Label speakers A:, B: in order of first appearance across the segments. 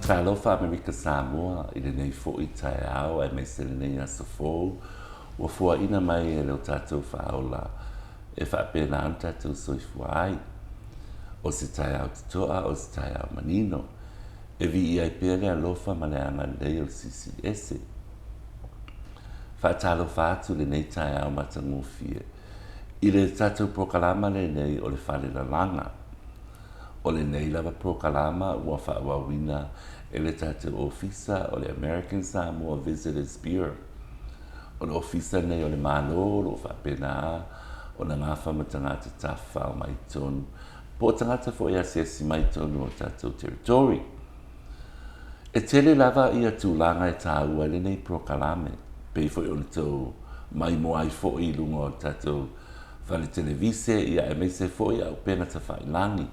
A: Talofa Amerika Samoa i lenei foi taeao aemaise lenei aso fou ua foaina mai e lo tatou Faaola e faapena ona tatou soifua ai. O se taeao totoa, o se taeao manino, e viia ai pea le alofa ma le agalelei o le Silisili Ese. Faatalofa atu lenei taeao matagofie i le tatou polokalama lenei o le Falelalaga. O lenei lava polokalama ua faaauauina e le tatou Ofisa o le American Samoa Visitors Bureau. O le ofisa lenei o le Malo o lo o faapena ona gafa ma tagata tafafao mai totonu po o tagata foi e asiasi mai totonu o le tatou territory. E tele lava ia tulaga e taua ai lenei polokalame, pei foi ona tou maimoa ai foi i luga o le tatou fale televise ia aemaise foi auupega tafailagi,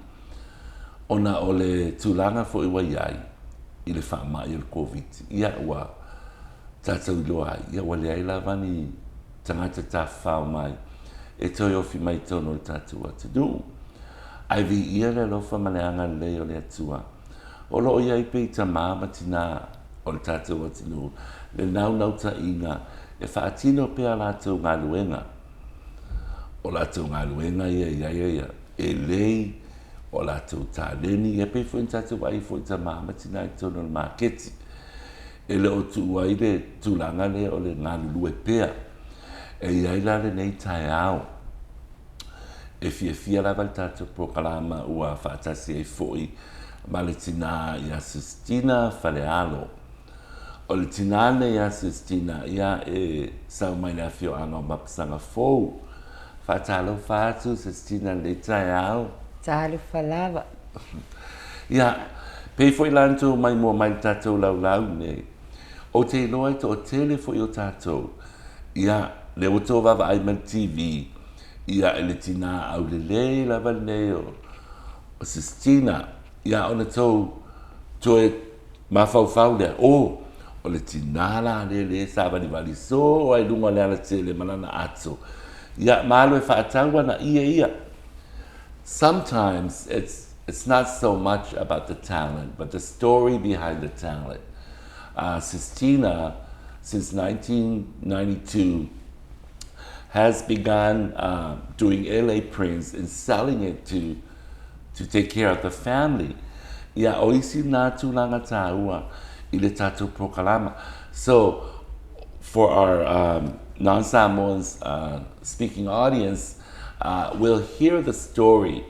A: ona o le tulaga foi ua i ai i le faamai o le Koviti, ia ua tatou iloa ai, ia ua leai lava ni tagata tafafao mai e toe ofi mai i totonu o le tatou atunuu. Ae viia le alofa ma le agalelei o le Atua, o lo o i ai pea i tamā ma tinā o le tatou atunuu le naunautaiga e faatino pea a latou galuega. O latou galuega ia e i ai ia elei, o latou taleni, ia pei foi ona tatou vaai foi i tamā ma tinā i totonu o le maketi. E le o tuua ai le tulaga lea o le galulue pea. E i ai la lenei taeao e fiafia lava le tatou polokalama ua faatasi ai foi ma le tinā ia Sestina Falealo. O le tinā lenei ia Sestina, ia e sau mai le afioaga o Mapusaga Fou. Faatalofa atu Sestina i lenei taeao.
B: Talofa lava.
A: Ia, pei foi la na tou maimoa mai i le tatou laulau nei, ou te iloa e toatele foi o tatou, ia, lea ua tou vaavaai mai i le TV, ia, i le tinā aulelei lava lenei o Sestina, ia, ona tou toe mafaufau lea, o, o le tinā la lea lea e savalivali soo ai i luga o le alatele ma lana ato, ia, ma alu e faatau ana ie ia. Sometimes it's it's not so much about the talent, but the story behind the talent. Sistina, since 1992, has begun doing elei prints and selling it to to take care of the family. Ia, o isi nā tulaga tāua i le tatou polokalama. So, for our non-Samoans speaking audience, we'll hear the story.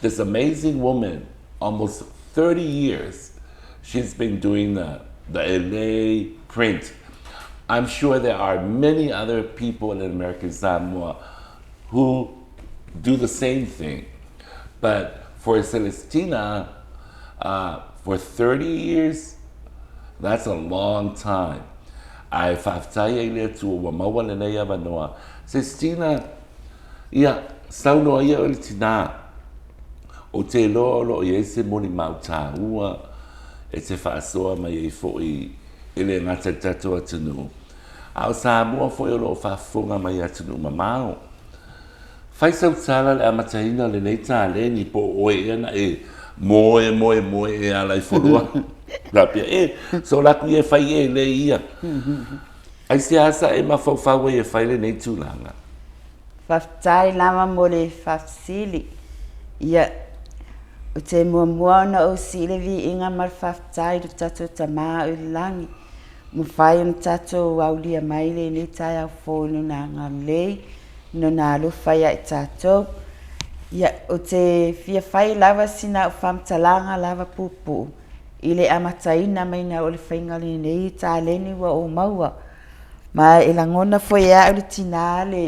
A: This amazing woman, almost 30 years, she's been doing the, the elei print. I'm sure there are many other people in American Samoa who do the same thing. But for Celestina, for 30 years, that's a long time. Ae faafetai ai le Atua ua maua lenei avanoa. Celestina, ia, saunoa ia oe le tinā, ou te iloa o lo o i ai se molimau tāua e te faasoa mai ai foi e le gata i le tatou atunuu, a o Samoa foi o lo o faafofoga mai i atunuu mamao. Fai sau tala i le amataina o lenei taleni po o oe ea na e moe moe moe e ala i folua. Faapea, e, sola atu ia e fai e lei ia. Aisea sa e mafaufau ai e fai lenei tulaga?
B: Faafetai lava mo le faafesili. Ia, ou te muamua ona ou sii le viiga ma le faafetai i lo tatou Tama o i le lagi, mafai ona tatou aulia mai lenei taeao fou i Lona agalelei, i Lona alofa ia i tatou. Ia, ou te fia fai lava sina au faamatalaga lava puupuu i le amataina maina o le faiga o lenei taleni ua ou maua. Ma e lagona foi e au le tinā le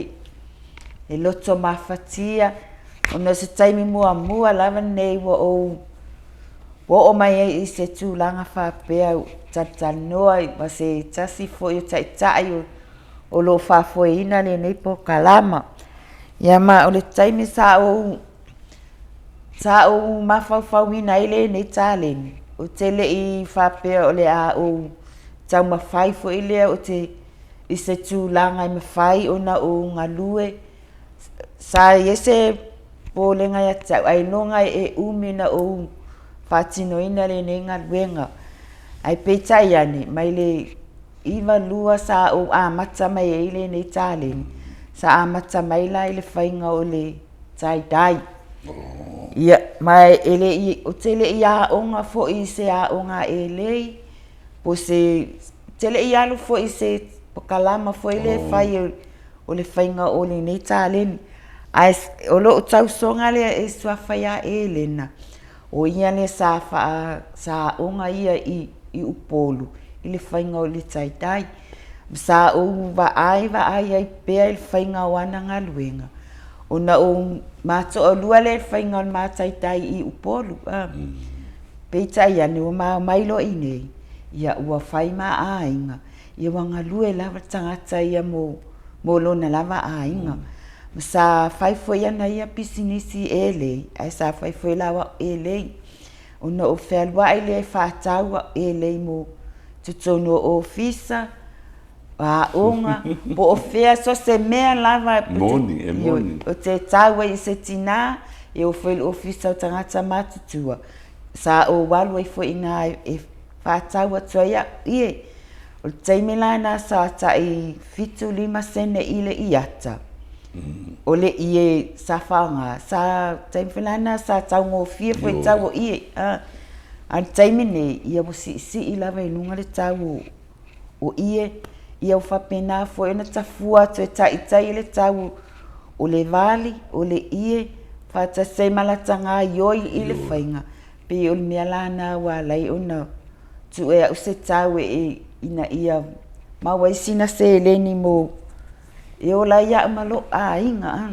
B: e loto mafatia, ona o se taimi muamua lava lenei ua ou Ua oo mai ai i se tulaga faapea ua talatalanoa ma se tasi foi o taitai o lo o faafoeina lenei polokalama. Ia ma o le taimi sa ou sa ou mafaufauina ai lenei taleni, ou te le i faapea o le a ou taumafai foi lea ou te i se tulaga e mafai ona ou galue. Sa i ai se popolega ia te au, ailoga e umi ona ou faatinoina lenei galuega. Ae peitai ane, mai le 92 sa ou amata mai ai lenei taleni, sa amata mai la i le faiga o le tie-dye. Ia, ma e le i, ou te le i aoga foi i se aoga elei, po o se, ou te le i alu foi i se pakalama foi lea e fai o le faiga o lenei taleni. Ae o lou tausoga lea e suafa ia Elena, o ia lea sa faa, sa aoga ia i Upolu i le faiga o le tie-dye. Sa ou vaai vaai ai pea i le faiga o ana galuega, ona o ma toalua lea i le faiga o le ma tie-dye i Upolu. Peitai ane ua ma omai loa i inei, ia ua fai ma aiga, ia ua galue lava le tagata ia mo lona lava aiga. Ma sa fai foi ana ia pisinisi elei, ae sa fai foi la au elei. Ona ou fealuai lea e faatau au elei mo totonu o ofisa, aoga, po o fea, so o se mea lava.
A: Moni, e moni.
B: Ou te tau ai i se tinā, e o foi i le ofisa o tagata matutua, sa ou alu ai foi i ina e faatau atu ai au ie. O le taimi la lena sa tai 75 sene i le iata, o le ie sa faaaoga, sa taimi foi la lena sa taugofie foi le tau o ie. A o le taimi nei, ia ua siisii lava i luga le tau o ie, ia ua faapena foi ona tafua atu e taitai le tau o le vali, o le ie, faatasi ai ma lata gaioi i le faiga, pei o le mea la lena ua ala ai ona tuu e au se tau ina ia maua ai sina seleni mo e ola ai au ma lou aiga.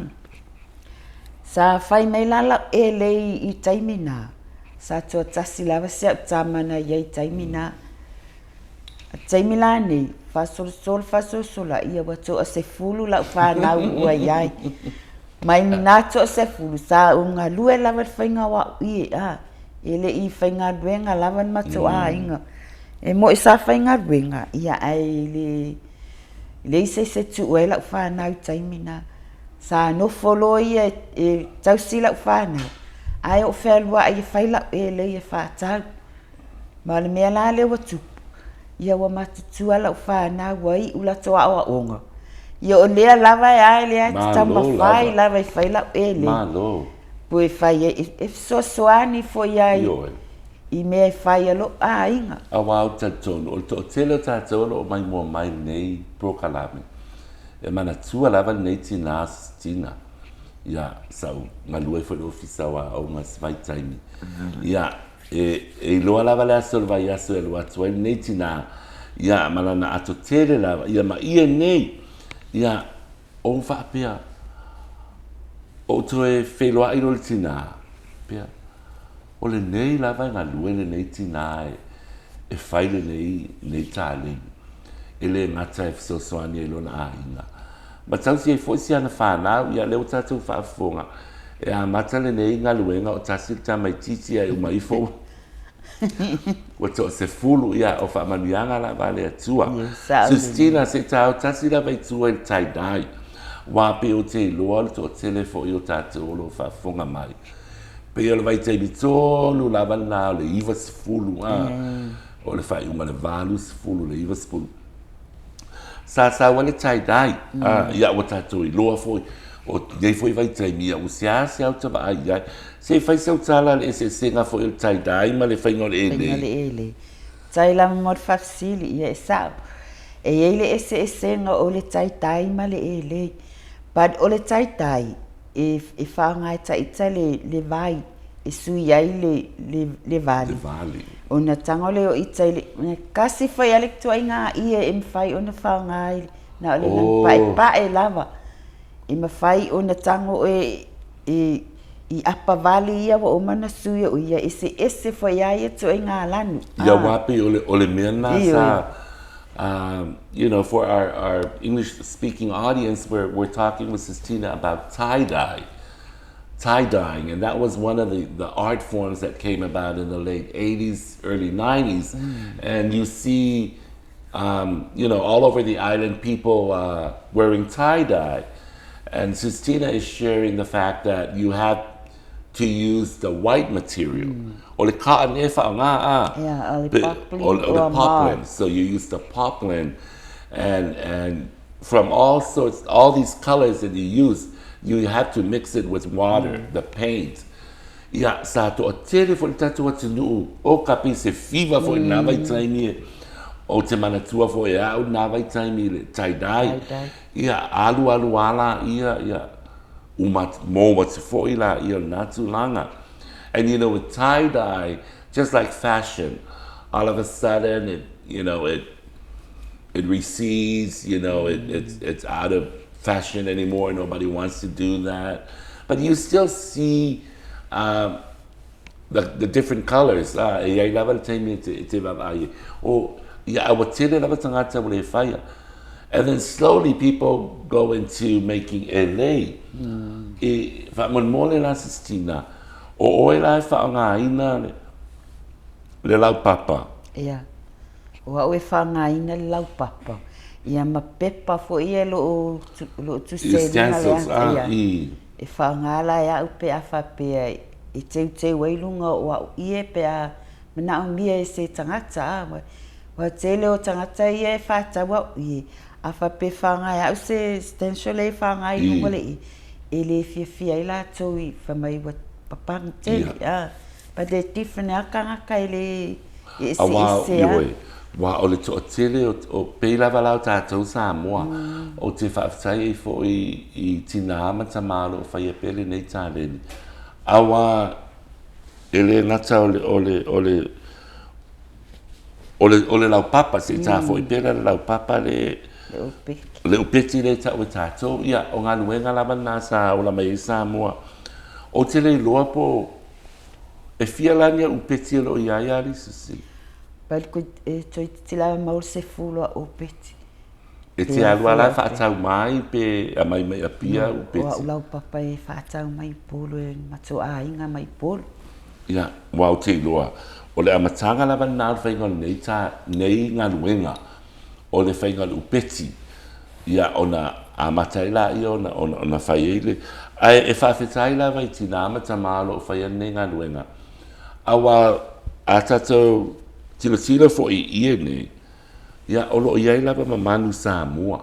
B: Sa fai mai la lau elei i taimi na, sa toatasi lava si au tama na i ai i taimi na. A taimi la nei, faasolosolo faasolosolo lava, ia ua toasefulu lau fanau ua i ai. Mai na toasefulu, sa ou galue lava i le faiga o au ie, a, e le i faigaluega lava le matou aiga. E moi sa faigaluega, ia ae le leai se isi e tuu ai lau fanau i taimi na. Sa nofo loa ia e tausi lau fanau, ae ou fealuai e fai lau elei e faatau. Ma o le mea la lea ua tupu, ia ua matutua lau fanau ua iu latou aoaoga, ia o lea lava e a lea e taumafai lava e fai lau elei.
A: Malo.
B: Po e fai ai, e fesoasoani foi ai i mea e fai a lou aiga.
A: Aua ou te talitonu, o le toatele o tatou o lo o maimoa mai i lenei polokalame, e manatua lava lenei tina Tina. Ia, sa ou galue foi i le Ofisa o Aoga i se vaitaimi. Ia, e iloa lava le aso o le vaiaso e alu atu ai lenei tina, ia, ma lana ato tele lava, ia, ma ie nei, ia, ou faapea, ou toe feiloai loa i le tina, pea, O lenei lava e galue lenei tina e fai lenei nei taleni, e le gata e fesoasoani ai i lona aiga, ma tausi ai foi si ana fanau. Ia, lea ua tatou faafofoga, e amata lenei galuega o tasi le tamaitiiti ae uma ifo ua toasefulu, ia, o faamanuiaga lava a le Atua. Sistina, se i ta o tasi lava i tua i le tie-dye, aua pei ou te iloa o le toatele foi o tatou o lo o faafofoga mai, Pei o le vaitaimi tonu lava lena o le 90, a, o le faaiuga o le 80, le 90, sa sau ai le tie-dye, a, ia ua tatou iloa foi, o nei foi vaitaimi, ia ua seasea ou te vaai i ai. Se i fai sau tala i le eseesega foi o le tie-dye ma le faiga o le elei.
B: Faiga o le elei. Tai lava mo le faafesili, ia e sao. E i ai le eseesega o le tie-dye ma le elei. But o le tie-dye, e faaaoga e Taita le vai e sui ai le vali. Ona tago lea o ita i le kasi foi a le ituaiga ie e mafai ona faaaoga ai na o le lanu paepae lava e mafai ona tago oe i apa vali ia ua uma ona sui o ia eseese foi a ia ituaiga lanu.
A: Ia aua pei o le mea lena sa For our English speaking audience, we're talking with Sistina about tie-dye, tie-dyeing, and that was one of the art forms that came about in the late 80s, early 90s. And you see, all over the island, people wearing tie-dye. And Sistina is sharing the fact that you have to use the white material. O le cotton e faaaoga a.
B: Yeah, o le poplin
A: o le
B: or
A: poplin. So you use the poplin and from all sorts, all these colors that you use, you have to mix it with water, the paint. Ia, sa toatele foi le tatou atunuu o kapi se fiva foi i lena vaitaimi e, ou te manatua foi e au lena vaitaimi i le tie-dye.
B: Tie-dye.
A: Ia, alualu a laia, ia, uma mou atu foi laia o lena tulaga. And you know, with tie-dye, just like fashion, all of a sudden it, you know, it recedes, you know, it's out of fashion anymore. Nobody wants to do that. But you still see the different colors. E i ai lava le taimi e te vaavaai ai. O, ia, a ua tele lava tagata ua le faia. And then slowly people go into making elei. E faamolemole la Sistina, o oe la e faaaogaina le laupapa.
B: Ia, o au e faaaogaina le laupapa, ia ma pepa foi ia o loo tusi ai i luga le
A: ata,
B: ia, e faaaoga la e au pe a faapea e teuteu ai luga o au ie pe a manaomia e se tagata, a, Ua tele o tagata ia e faatau au ie, a faapea e faaaoga e au se stencil e faaaoga i luga o le ie, e le fiafia ai latou i fai mai ua papagi tele. But they're different lava tagata e le e eseese lava.
A: Aua, ioe, aua o le toatele o pei lava la o tatou Samoa, ou te faafetai ai foi i tinā ma tamā o lo o faia pea lenei taleni. Aua e le gata o le, o le, o le, O le, o le laupapa, se i tā foi pea le laupapa le, le upeti le tau e tātou. Ia, o galuega lava lena sa ola mai ai Samoa. Ou te le iloa po e fia la ni upeti o lo o i ai a Susi?
B: Pali e toeitiiti lava maua le sefulu a upeti.
A: E te alu a la e faatau mai pe aumai mai Apia upeti?
B: O au laupapa e faatau mai Upolu e matou aiga mai Upolu.
A: Ia, aua ou te iloa, o le amataga lava lena o le faiga o lenei ta, nei galuega, o le faiga o le upeti, ia, ona amata ai laia ona, ona, ona fai ai le... Ae e faafetai lava i tinā ma tamā o lo o faia lenei galuega, aua a tatou tilotilo foi i ie nei, Ia, o lo o i ai lava ma manu Samoa.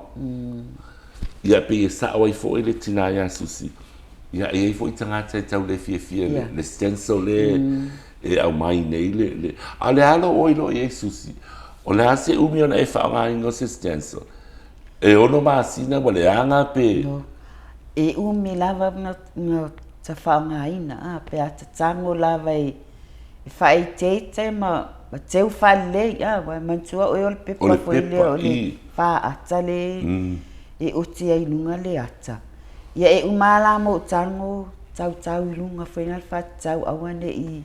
A: Ia, pei e sao ai foi le tinā iā Susi. Ia, e i ai foi tagata e tau le fiafia le, le stencil le e aumai nei le, le... A o le a lou oe loa i ai Susi? O le a se umi ona e faaaogaina o se stencil? E ono masina ua leaga pe...
B: No. E umi lava ona ta faaaogaina, a, pe a tatago lava i E faaiteite ma teu faalelei, a, ua manatua oe o le pepa foi lea o le faata le e oti ai i luga le ata. Ia e uma lava la ma ou tago tautau i luga foi lea le faatatau aua ne i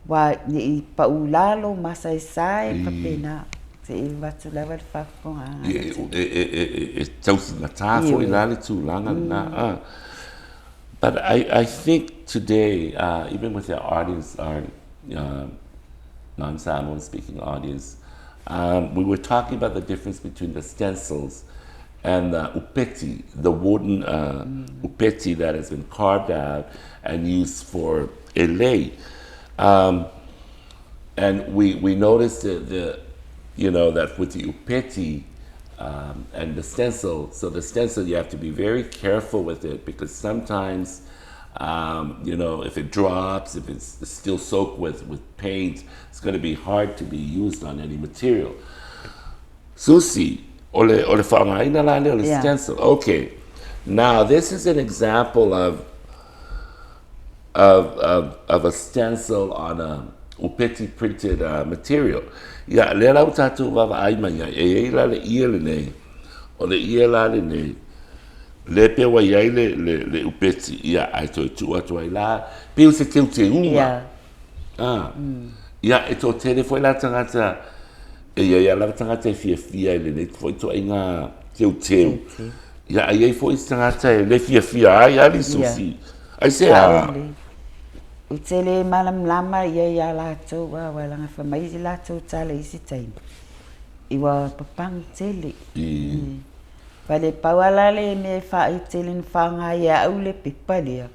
B: ua ne i pau i lalo masaesae faapena se i avatu lava le faafofogaaga.
A: E tausigata foi la le tulaga lena. But I think today, even with our audience, our non-Samoan speaking audience, we were talking about the difference between the stencils and the upeti, the wooden upeti that has been carved out and used for elei. And we noticed that the, you know, that with the upeti and the stencil, so the stencil you have to be very careful with it because sometimes, you know, if it drops, if it's still soaked with paint, it's going to be hard to be used on any material. Susi, o le, o le faaaogaina la lea o le stencil. Okay. Now, this is an example of a stencil on a upeti printed material. Ia, lea la ua tatou vaavaai mai ai, e i ai la le ie lenei, o le ie la lenei, lea pei ua i ai le, le, le upeti, ia, ae toe tuu atu ai la, pei o se teuteuga. Ah. Ia, e toatele foi la tagata, e i ai lava tagata e fiafia i lenei foi ituaiga teuteu. Ia, ae i ai foi isi tagata e le fiafia ai lava le susi. Aisea?
B: Ou te le malamalama ia iā latou, aua leaga fai mai latou tala i isi taimi, i ua papagi tele. Fale pau lava la le mea e tele ina faaaoga ai e au le pepa lea.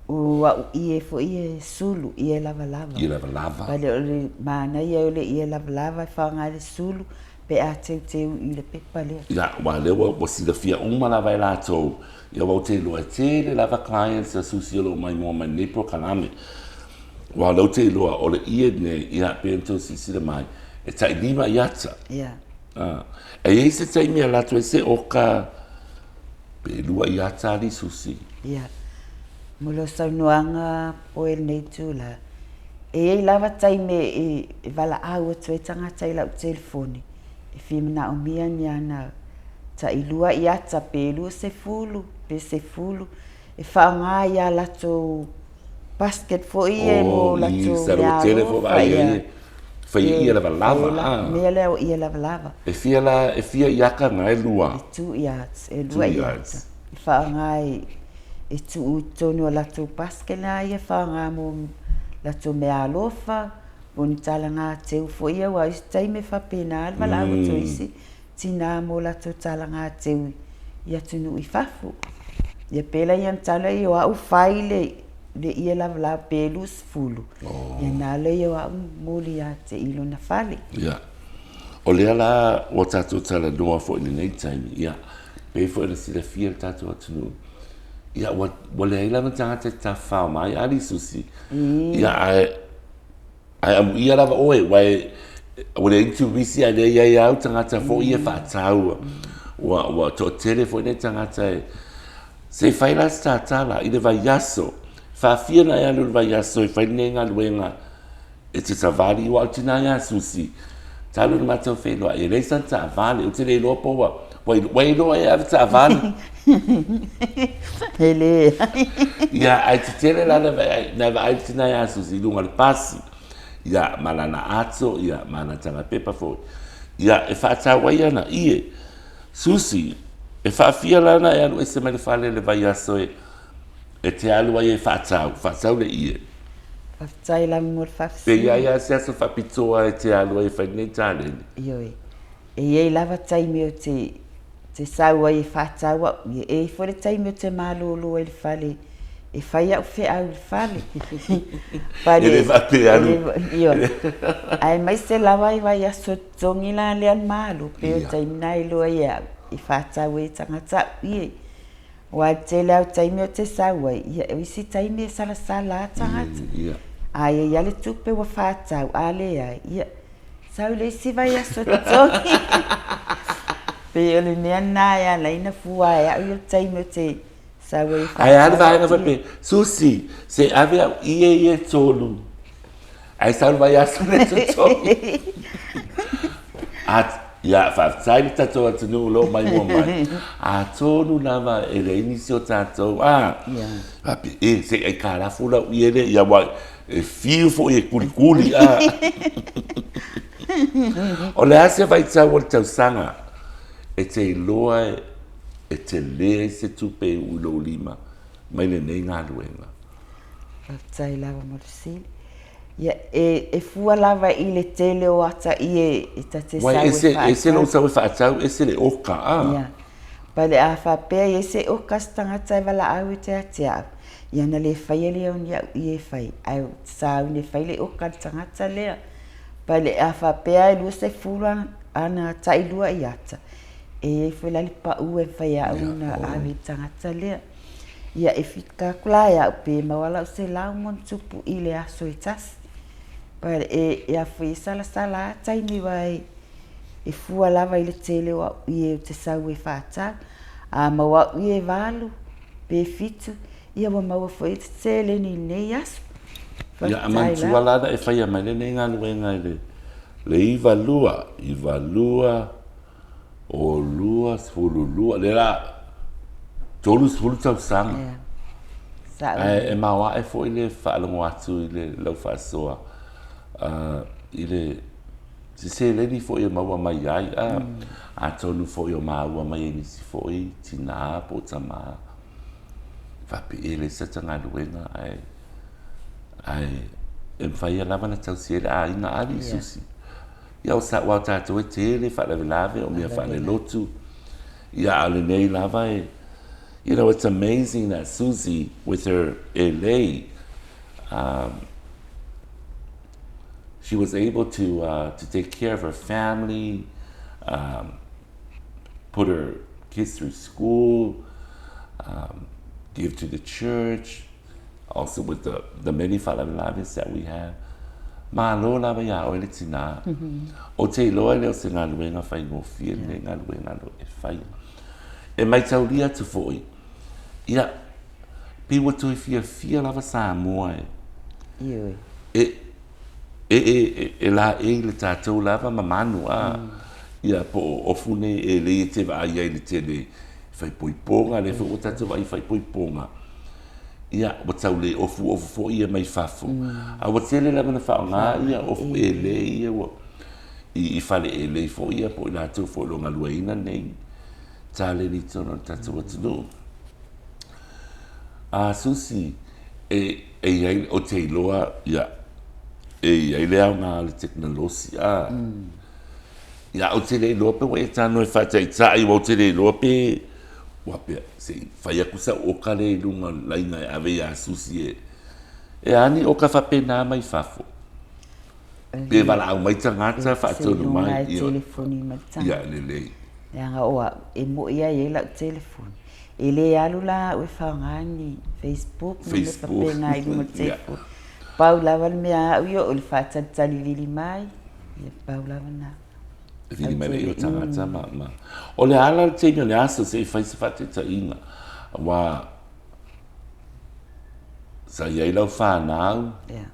B: O au ie foi e sulu, ie lavalava.
A: Ie lavalava.
B: Pale o le manaia o le ie lavalava e faaaoga ai le sulu pe a teuteu i le pepa lea.
A: Ia, aua o lea ua silafia uma lava e latou, ia aua ou te iloa e tele lava clients a Susi o lo o maimoa mai nei polokalame. Aua o lea ou te iloa o le ie lenei, ia pei ona outou silasila mai, e tai lima iata.
B: Ia.
A: E i ai se taimi e alu atu ai se oka pe lua iata alii Susi.
B: Ia. Mo lou saunoaga oe i lenei itula, e i ai lava taimi e valaau atu ai tagata i lau telefoni e fia manaomia ni ana tailua iata pe 20 pe 10 e faaaoga i a latou basket foi ia mo latou meaalofa. Ia.
A: Fai ia lavalava.
B: Mea lea o ia lavalava.
A: E fia la, e fia iata na e lua?
B: E two yards, e lua iata. E faaaoga e tuu i totonu o latou basket la ia e faaaoga mo latou meaalofa, mo ni talaga teu foi ia aua o isi taimi e faapena le valaau atu a isi tinā mo latou talaga teu i atunuu i fafo. Ia pei la ia ona tau lea o au fai le ie lavalava pe 20, ia na lea o au momoli ia te i lona fale.
A: Ia. O lea la ua tatou talanoa foi i lenei taimi, ia, pei foi ona silafia le tatou atunuu, ia, ua, ua leai lava ni tagata e tafafao mai alii Susi, ia, ae, ae amuia lava oe, aua e, ua leai ni turisi ae lea e i ai lava au tagata foi ia e faataua. Ua, ua toatele foi nai tagata e, se i fai la se tatala i le vaiaso, faafia ona e alu i le vaiaso e fai lenei galuega E te savali, ua au tina ia Susi, talu ona matou feiloai, e leai sana taavale, ou te le iloa po ua, ua iloa e ave taavale.
B: E leai.
A: Ia, ae tetele la na vaai le tina ia Susi i luga o le pasi, ia, ma lana ato, ia, ma ana taga pepa foi. Ia, e faatau ai ana ie. Susi, e faafia la ona e alu ese mai le fale i le vaiaso e, e te alu ai e faatau, faatau le ie.
B: Faafetai lava mo le faafesili.
A: Pe i ai lava se aso faapitoa e te alu ai e fai lenei taleni?
B: Ioe. E i ai lava taimi ou te, te sau ai e faatau au. E i ai foi le taimi ou te malolo ai i le fale e fai au feau i le fale.
A: Fale e le faapea alu.
B: Ioe. Aemaise lava i vaiaso e totogi la lea le malo, pei o le taimi lena e iloa ai e au e faatau ai e tagata au ie. Aua e tele lava o taimi ou te sau ai, ia o isi taimi e salasala lava tagata. A i ai lava le tupe ua faatau, a leai, ia sau i le isi vaiaso totogi. Pei o le mea lena e ala ai ona fua e au ia le taimi ou te sau ai e faatau.
A: Ae a le vaega faapea, Susi, se ave au ie ia e tolu. Ae sau le vaiaso le totogi. A, ia, faafetai le tatou atunuu o lo o maimoa mai. Atonu lava e leai nisi o tatou, a, faapea, e, se i aikalafu lau ie lea, ia aua e fiu foi e kulikuli, a. O le a se vaitau o le tausaga e te iloa e tele ai se tupe e uu i lou lima mai lenei galuega?
B: Faafetai lava mo le fesili. Ia, e, e fua lava i le tele o ata ie e ta te sau e
A: faatau. Ese lou sau e faatau, ese le oka, a.
B: Ia. Pale a faapea i ai se oka se tagata e valaau e te ate au, ia na le faia lea o ni au ie e fai, ae sauni e fai le oka a le tagata lea. Pale a faapea e 20 ana tailua i ata, e i ai foi la le pau e mafai e au ona ave i le tagata lea. Ia e fika atu la e au pe maua lau 100+ i le aso e tasi. E, e a foi e salasala a taimi aua e, e fua lava i le tele o au ie ou te sau e faatau. A maua au ie e valu pe fitu, ia ua maua foi se seleni i lenei aso.
A: Ia, a manatua la na e faia mai lenei galuega i le le 92, 92, O 22, lea la 30 tausaga. Ae e maoae foi le faalogo atu i le lau faasoa i le se seleni foi e maua mai ai, a atonu foi o maua mai e nisi foi tinā po o tamā faapea e leai se ata galuega ae ae e mafai lava ona tausi ai le aiga alii Susi. Ia o sa, aua o tatou e tele faalavelave o mea faalelotu, ia a o lenei lava e, You know, it's amazing that Susie, with her elei, she was able to, to take care of her family, put her kids through school, give to the church, also with the, the many faalavelave that we have. Malo lava iā oe le tinā. Ou te iloa e le o se galuega faigofie lenei galuega lo e faia. E maitaulia atu foi, ia, pei ua toe fiafia lava Samoa e,
B: Ioe.
A: e, e, e, e, e laei le tatou lava ma manu, a, ia, po o ofu nei e lei e te vaai ai i le tele faaipoipoga, lea foi ua tatou vaai i faaipoipoga, ia, ua tau le ofuofu foi ia mai fafo, a ua tele lava ina faaaoga ia ofu elei ia ua i fale elei foi ia po o i latou foi o lo o galueaiina nei taleni i totonu o le tatou atunuu. A Susi, e e i ai, ou te iloa, ia, e i ai le aoga o le tekonolosi, a. Ia, ou te le iloa pe ua e tago e faataitai, aua ou te le iloa pe ua pea, se i fai atu sau oka lea i luga o le laina e ave ia Susi e, e a ni oka faapena mai fafo? Pe valaau mai tagata faatonu mai.
B: Seiloga e telefoni mai le tagata.
A: Ia, lelei.
B: Leaga o au, e moi ai ai lau telefoni. E le alu la au e faaaoga ni Facebook ma mea faapena i luga o le telefoni. Pau lava le mea a au ia o le faatalitali vili mai, ia pau lava lena.
A: E vili mai lea o tagata ma, ma. O le a la le taimi o le aso se i fai se faataitaiga, aua sa i ai lau fanau,
B: Yeah.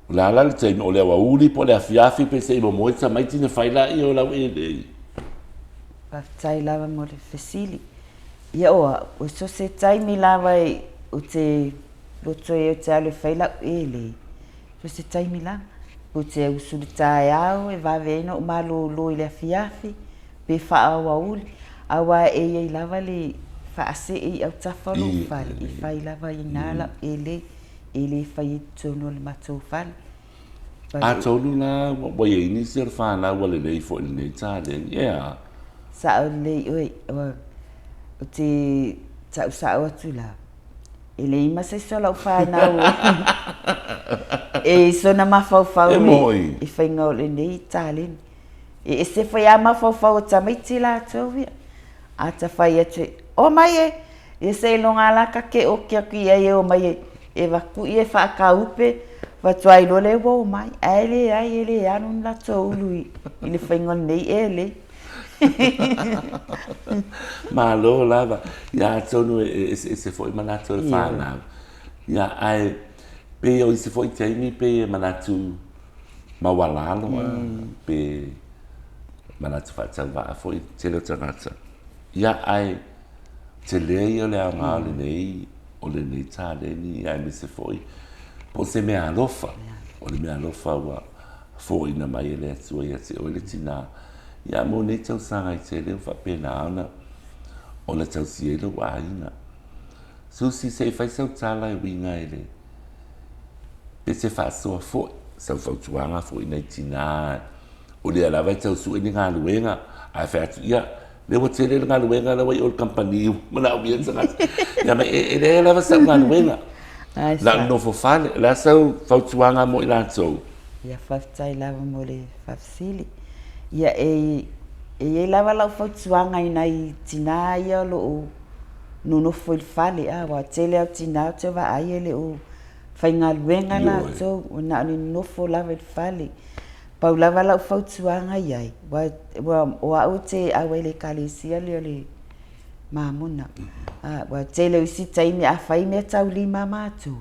A: O le a la le taimi, o le aoauli po o le afiafi pe se i momoe tamaiti ona fai laia o lau elei?
B: Faafetai lava mo le fesili. Ia o au, o so se taimi lava ou te loto ai ou te alu e fai lau elei, so se taimi lava. Ou te usu i le taeao e vave ai ona ou malolo i le afiafi pe faaauauli, aua e i ai lava le faasee i autafa o lou fale, e fai lava i ina lau elei. E le fai i totonu o le matou fale.
A: Atonu la ua i ai nisi o le fanau ua lelei foi i lenei taleni, e a?
B: Sao lelei oe, ou te tau sao atu la, e leai ma se isi o lau fanau e i sona mafaufau i faiga o lenei taleni. E ese foi lava mafaufau o tamaiti latou ia. A ta fai atu, omai e, Ia seiloga lava la ta ke oki atu i ai e omai e e avatu e faakaupe faatoa iloa lea ua omai. Ae leai e le alu ni latou ulu i le faiga o lenei elei.
A: Malo lava. Ia atonu e eseese foi manatu o le fanau. Ia ae pei o isi foi taimi pei e manatu maualalo pe manatu faatauvaa foi le tele o tagata. Ia ae tele ia o le aoga o lenei, o lenei taleni aemaise foi po o se meaalofa. O le meaalofa ua foaiina mai e le Atua ia te oe le tinā. Ia mo nei tausaga e tele ua faapena ona ona tausi ai lou aiga. Susi, se i fai sau tala e uiga i le pe te faasoa foi, sau fautuaga foi i nai tinā o lea lava e tau sue ni galuega, ae fai atu, ia, lea ua tele le galuega la ua i o i le kamupani ua manaomia le tagata. Ia mai, e leai lava sau galuega. Na o le nofo fale. O le a sau fautuaga mo i latou?
B: Ia, faafetai lava mo le faafesili. Ia, e i ai lava lau fautuaga i nai tinā ia o lo o nonofo i le fale, aua o le tele lava o tinā ou te vaai e le o faigaluega latou, ua na o le nonofo lava i le fale. Pau lava lau fautuaga i ai, aua o au ou te auai i le ekalesia lea o le Mamona. Ua tele o isi taimi a fai meataulima a matou,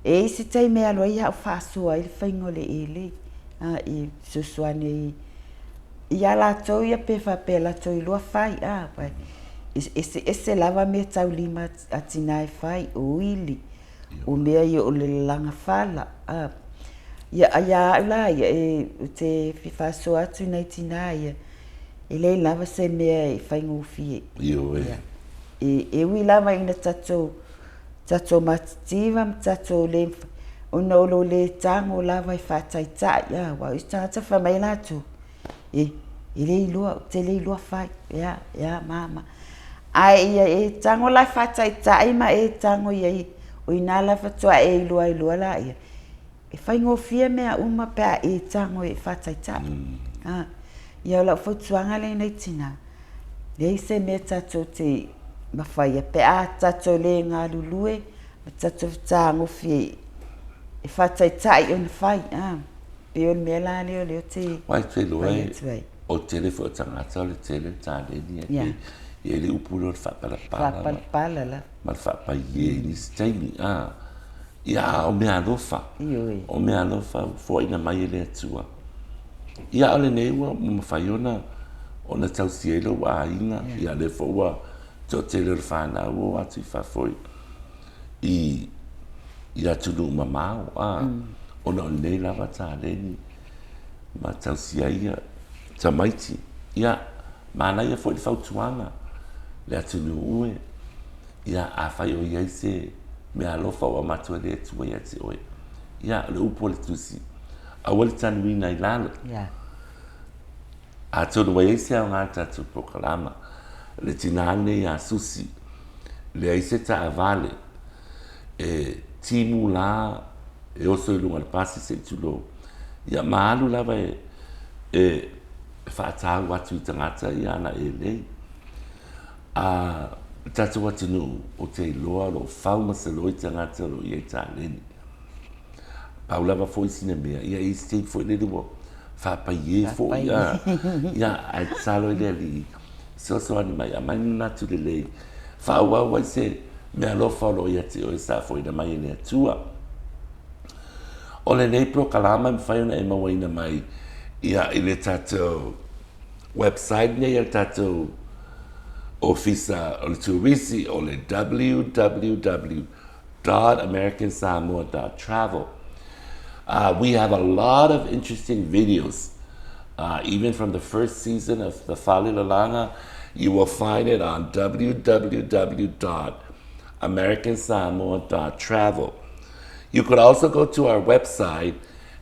B: e i ai isi taimi e alu ai au faasoa ai le faiga o le elei, e fesoasoani ai ia latou ia pe faapea latou iloa fai, e eseese lava meataulima a tina e fai, o uili, o mea ia o le lalaga fala. Ia, ia au la ia, ou te fia faasoa atu i nai tinā ia, e leai lava se mea e faigofie.
A: Ioe.
B: E ui lava ina tatou, tatou matitiva ma tatou le, ona o lo le tago lava e faataitai, aua o isi tagata fai mai latou, e, e le iloa, ou te le iloa fai, e a, e a, ma, ma. Ae ia e tago la e faataitai ma e tago i ai, o i ina la faatoa e iloa ai loa laia, e faigofie mea uma pe a e tago e faataitai. A, ia o lau fautuaga lenei tina, leai se mea tatou te mafaia pe a tatou le galulue ma tatou fetagofi e faataitai ona fai. A, pei o le mea la lea o lea ou te
A: fai atu ai. O le tele foi o tagata o le tele le taleni ae pei e i ai le upu lea o le faapalapala.
B: Faapalapala lava.
A: Ma le faapaie i nisi taimi, a. Ia, a o meaalofa.
B: Ioe.
A: O meaalofa ua foaina mai e le Atua. Ia, a o lenei ua mafai ona ona tausia ai lou aiga, ia o lea foi ua toatele o le fanau ua o atu i fafo i i atunuu mamao, a, ona o lenei lava taleni ma tausia ai tamaiti. Ia, manaia foi le fautuaga, le atunuu e, ia, afai o i ai se meaalofa ua avatu e le Atua ia te oe, ia, o le upu a le Tusi, aua le tanuina i lalo.
B: Yeah.
A: Atonu ua i ai se aoga i le tatou polokalama, le tinā lenei ia Susi, leai se taavale e timu la e oso i luga o le pasi se i tulou, ia ma alu lava e, e faatau atu i tagata ia ana elei. A le tatou atunuu, ou te iloa o lo o fau ma seloi tagata o lo o i ai taleni. Pau lava foi sina mea, ia e i ai se taimi foi lele ua faapaie foi, a, ia, ae tatalo i le Alii, fesoasoani mai, aumai manatu lelei, faaauau ai se meaalofa o lo o ia te oe sa foaina mai e le Atua. O lenei polokalama e mafai ona e mauaina mai ia i le tatou website nei a le tatou Ofisa o le Turisi o le www dot american samoa dot travel. We have a lot of interesting videos, even from the first season of the Fale Lalaga. You will find it on www dot american samoa dot travel. You could also go to our website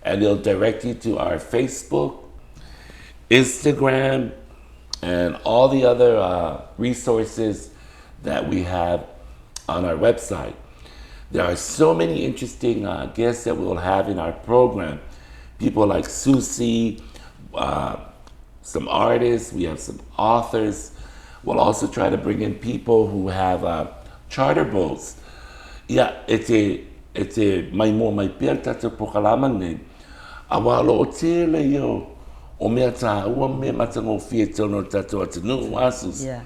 A: and it'll direct you to our Facebook, Instagram, and all the other resources that we have on our website. There are so many interesting guests that we'll have in our program. People like Susie, some artists, we have some authors. We'll also try to bring in people who have charter boats. Ia, e te, e te maimoa mai pea le tatou polokalama lenei, aua o lo o tele ia o, o mea tāua ma mea matagofie i totonu o le tatou atunuu, a Susie?
B: Yeah.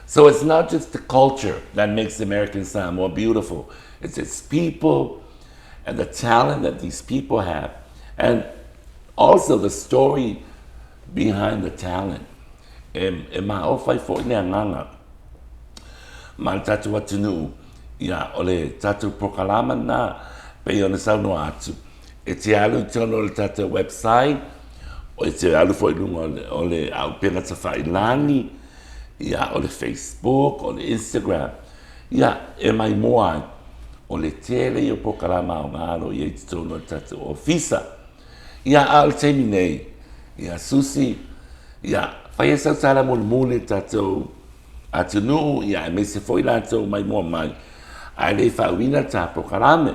A: So it's not just the culture that makes American Samoa beautiful, it's its people and the talent that these people have and also the story behind the talent. E, e maofa ai foi le agaga ma le tatou atunuu, ia, o le tatou polokalama lena, pei ona saunoa atu, e te alu i totonu o le tatou website, e te alu foi i luga o le, o le auupega tafailagi, ia, o le Facebook, o le Instagram, ia, e maimoa ai, o le tele ia o polokalama aoga o lo o i ai i totonu o le tatou ofisa. Ia, a o le taimi nei, ia, Susi, ia, fai ai sau tala mulimuli i le tatou atunuu, ia, aemaise foi latou maimoa mai, ae le i faauiina le ta polokalame.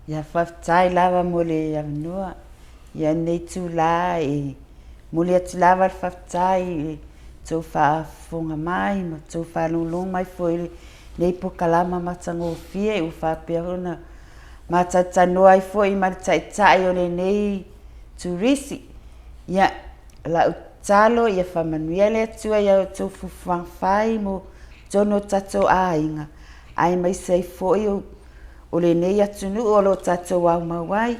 B: Ia, faafetai lava mo le avanoa. Ia, lenei itulā e momoli atu lava le faafetai i le tou faafofoga mai ma tou faalogologo mai foi i lenei polokalama matagofie ua faapea ona matalatalanoa ai foi ma le Taitai o lenei turisi. Ia, o lau tatalo ia faamanuia le Atua i a outou fuafuaga fai mo totonu o tatou aiga, aemaise ai foi o o lenei atunuu o lo o tatou aumau ai.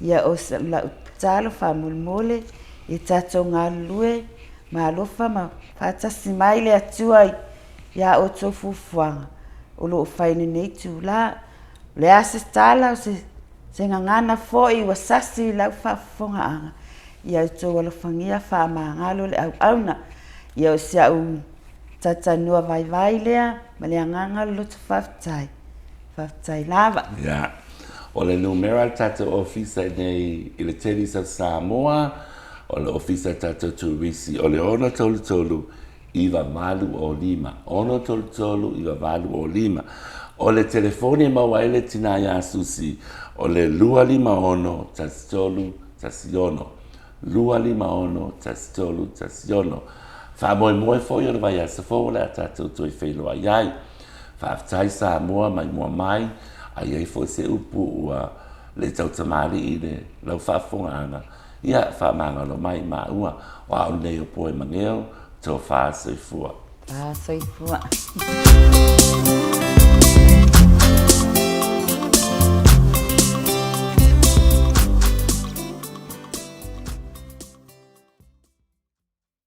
B: Ia o lau tatalo faamolemole ia tatou galulue ma alofa ma faatasi mai le Atua i a outou fuafuaga o lo o fai i lenei itula. O le a se tala, o se gagana foi ua sasi i lau faafofogaaga, ia outou alofagia faamagalo le auauna. Ia o si au talatalanoa vaivai lea ma le agaga o le loto faafetai. Faafetai lava.
A: Ia. O le numera a le tatou ofisa i nei i le Teddy's of Samoa, o le ofisa a le tatou turisi, o le 633 9805. 633 9805. O le telefoni e maua ai le tinā iā Susi, o le 256 1316. 256 1316. Faamoemoe foi o le vaiaso fou o le a tatou toe feiloai ai. Faafetai Samoa mai mua mai, a i ai foi se upu ua le tautamalii i le lau faafofogaaga, ia faamagalo mai maua, o au lenei o Poe Mageo, Tofa Soifua.
B: Soifua.